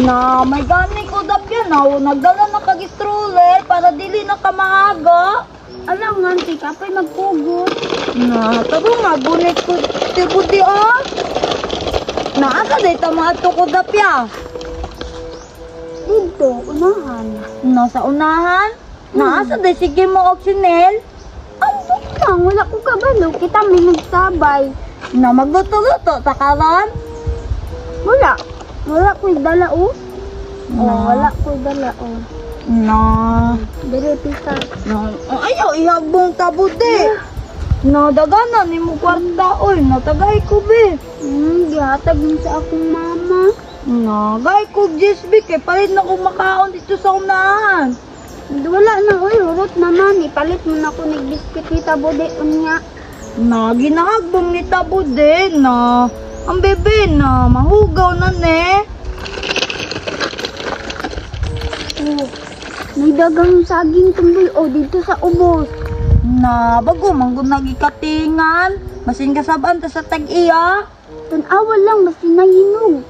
Na, may gani ko dapyan na. Nagdala na kag stroller para dili na ka mahaga. Alam nga, kay kapoy magpugot. Na, tabo nga bunit ko tibudi ah. Na asa day ta maadto ko dapya? Dito, unahan. Nasa unahan? Na asa day sige mo og sinel? Ambot lang, wala ko kabalo. Kita may nagsabay. Na magluto-luto ta karon? Wala. Wala ko'y dala, oh. Na. Oh, wala ko'y dala, oh. Na. Dire, pika. Na, oh, ayaw ihagbong tabudi. Na dagana nimo kwarta oy, natagay ko be. Gihatag mo sa akong mama. Na, gay ko GSB kay palit na ko makaon dito sa unahan. Wala na, oy. Hurot naman. Ipalit mo na ko nag-biscuit ni Tabode unya. Na ginahagbong ni tabudi na. Ang bebe na mahugaw na ne. Oh, may dagang saging tumboy, oh, dito sa ubos. Na bago man gud nagikatingan. Basin kasabaan ta sa tag-iya. Tanawa lang, basta nahinog.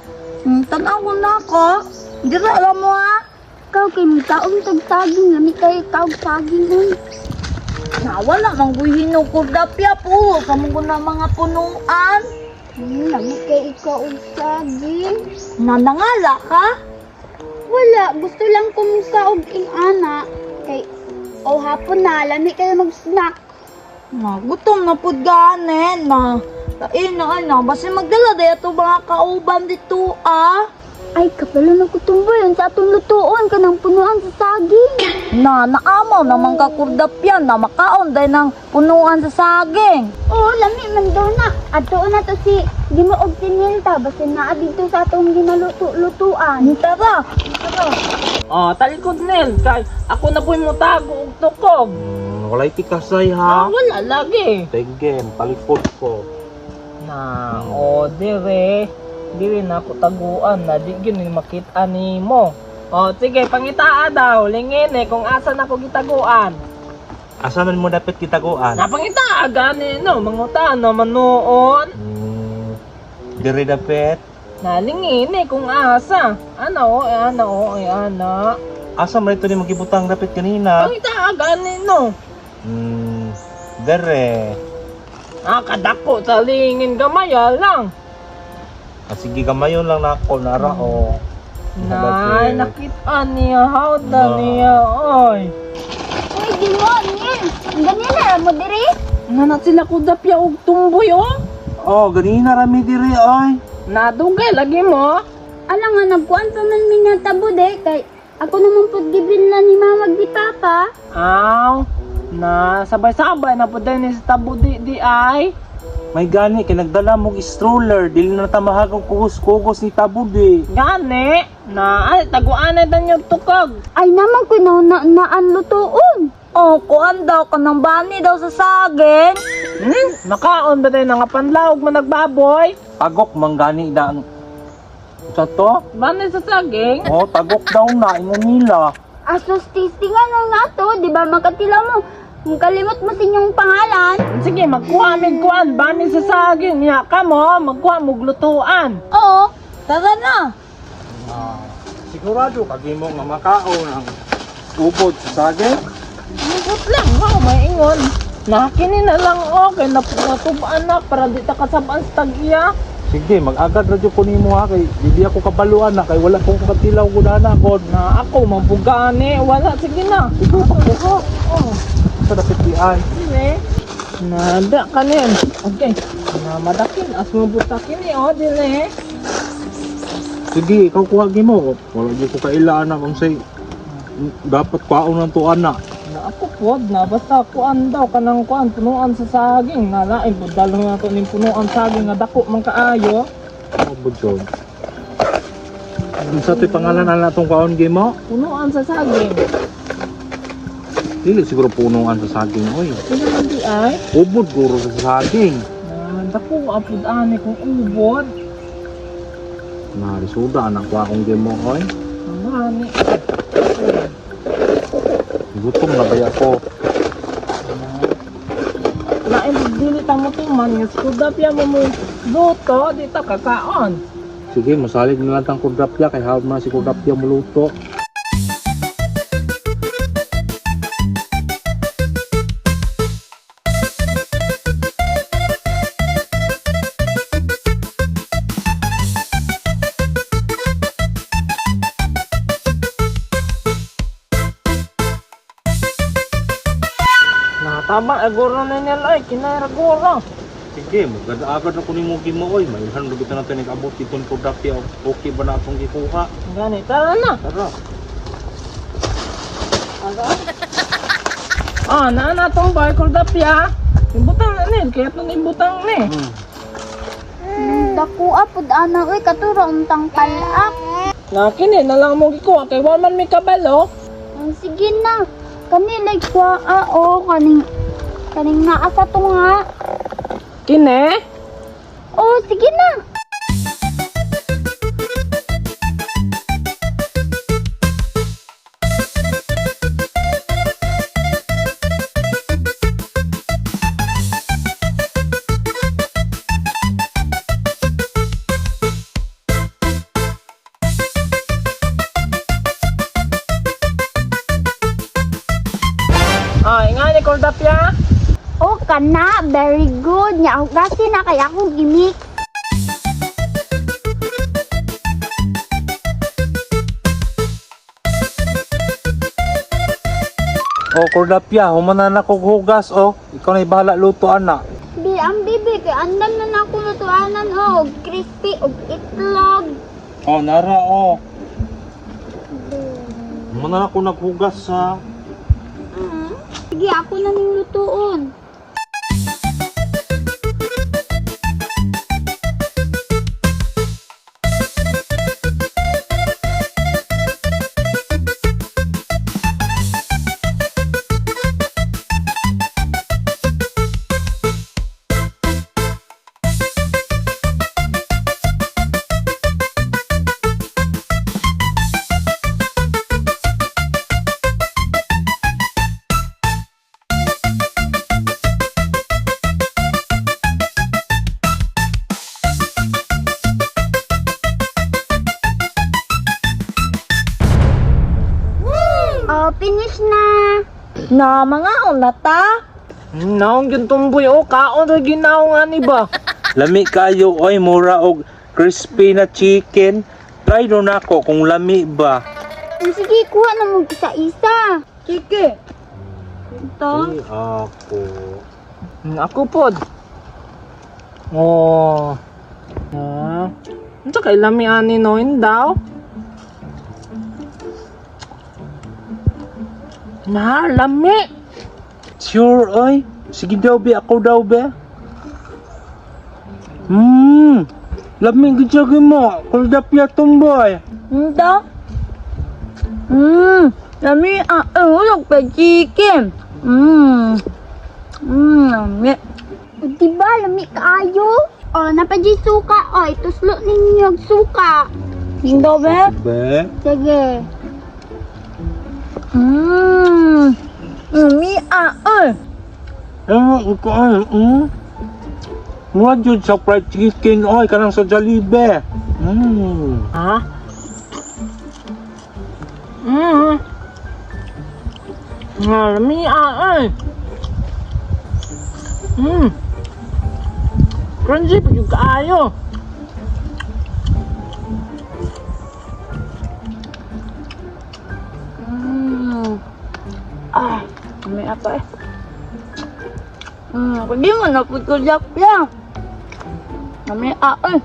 Tanaw ko na ako. Dira alam mo ha. Ikaw kay taong tag-saging, lami kay ikaw saging, oy. Na wala man gud hinog ko dapya po. Kamo ko na mga punuan. Lami kay ikaw og saging. Na nangala ka? Wala, gusto lang kumuka og ing-ana. Kay, oh, hapon na, lami kayo mag-snack. Na gutom na pud gani na. Tain na ay na basin magdala day ato mga kauban dito ah. Ay, kapalo na kutumboy, sa atong lutuon, kanang punuan sa saging. Na naamaw naman ka kurdapyan na makaon day ng punuan sa saging. Oo, lami man daw na. Adtoon na to si Gimo og Sinilta, basta naa dito sa atong ginaluto-lutuan. Tara. Oh, talikod nel kay ako na po'y mutago og tukog. Walay tikasay Ah, ha. wala lagi. Sige, talikod ko. Na, oh, dire. Dire na ako taguan na di gyud ni makita nimo. Oh, sige, pangitaa daw. Lingin eh kung asa na ko gitaguan. Asa man mo dapat kitaguan? Napangitaa gani no, mangutaan naman noon. Dire dapat. Nalingin eh kung asa. Ano, eh, ano, oh, eh, ano. Asa man ito ni magibutang dapat kanina? Pangitaa gani no. Dire. Ah, kadako sa lingin gamay ah, lang. Ah, sige, gamayon lang na ako, nara o. Nay, nakita niya, hawda Na. niya, oy. Uy, Gimo, Nil, ganina ra mo diri? Nanat sila ko dapya og tumboy, oh. Oh, ganina rami dire oy. Nadugay lagi mo. Ala nga nagkuan pa man mi nga tabode kay ako naman pud gibilna ni mama ni papa. Aw, na sabay-sabay na po din sa tabo di ay. May gani kay nagdala mong stroller, dili na ta mahagong kugos-kugos ni Tabudi. Gani, na ay, taguan na yung tukog. Ay naman ko na na naan lutuon. Oh, kuan daw kanang bani daw sa saging. Makaon ba tayo nga panlawog mo nagbaboy? Tagok man gani na ang sa to? Bani sa saging? Oh, tagok daw na ingon nila. Asos testingan lang nato, di ba makatila mo? Kalimot mo sa inyong pangalan. Sige, magkuha mig kuan, bani sa saging. Nya ka mo, magkuha mog lutuan. Oo. Tara na. Sigurado kagimo nga makaon ang ubod sa saging. Mugot lang, ha, may ingon. Nakini na lang, okay, napatubaan na para di ta kasabaan sa tag-iya. Sige, mag-agad radyo ko nimo ha kay dili ako kabaluan na kay wala kong katilaw ko na kon. Na ako, mabugani, wala, sige na. Ikaw pa ko. Oh, Sa dapat di ay. sige. Nada kanin. Okay. Na madakin, as mabutakin eh, oh, dili. Sige, ikaw kuha gimo. Wala gyud ko kaila ana kung say dapat kwaon lang to ana. Na ako pod na basta kuan daw kanang kuan punuan sa saging na lain pod dalo na to ning punuan saging nga dako man kaayo. Ubod jud. Unsa to'y pangalan ana tong kwaon gimo? Punuan sa saging. Dili siguro punuan sa saging oy. Sino man di ay? Ubod guro sa saging. Na dako apod ani kung ubod. Na risuda anak kwaon gimo oy. Ang ani. Gutom na baya ko. Lain pod dili ta mo tuman nga sikudap ya mo mo luto di ta kakaon. Sige, masalig na lang tang kudrapya kay hawd man si kudrapya muluto. Natabang aguro na nila ay kinaraguro. Sige, magagad na ko nimo gimo oy. Mailhan ra kita natin nag-abot itong kudrapya. Okay ba na atong gikuha? Gani, tara na. Tara. Ah, naa na tong bay kordapya. Ibutang na ni, kaya itong ibutang ni. Dako pud ana oy katuro untang palak. Na kini na lang mo gikuha kay wa man mi kabalo. Sige na. Kani like kuha o kaning kaning naa sa tunga. Kini? Oh, sige na. Ah, ingani kordapya. Oh, kana very good. Nya kasi na kay akong gimik. O kordapya, humana na kog hugas oh. Ikaw na bahala luto ana. Bi ang bibi kay andam na nako lutuanan og crispy og itlog. Oh, nara oh. Humana na ko naghugas ha. Sige, ako na ning lutuon. Oh, finish na. Na mga na ta. Naong gyud tumboy oh, kaon ra ginaong ani ba? Lami kayo oy, mura og crispy na chicken. Try do nako kung lami ba. Sige, kuha na mo isa-isa. Sige. Ito. Ay, ako. Ako pod. Oh. Ah. Unsa kay lami ani no daw? Na lami. Sure oy. Sige daw be, ako daw be. Lami gid siya mo. Kuldapya tumboy. Ito. Lami ah, eh, ulog pa chicken. Lami. O, diba, lami kaayo? O, napad suka. O, ituslo ninyo og suka. Ito be. Be. Sige. Lami ah, eh. Eh, ko ay. Mura jud sa fried chicken oy kanang sa Jollibee. Ha? Nga, lami ah, eh. Crunchy pa yung kaayo. Ah, may apa eh. Kundi mo na pud ko ya. Lami ah, eh.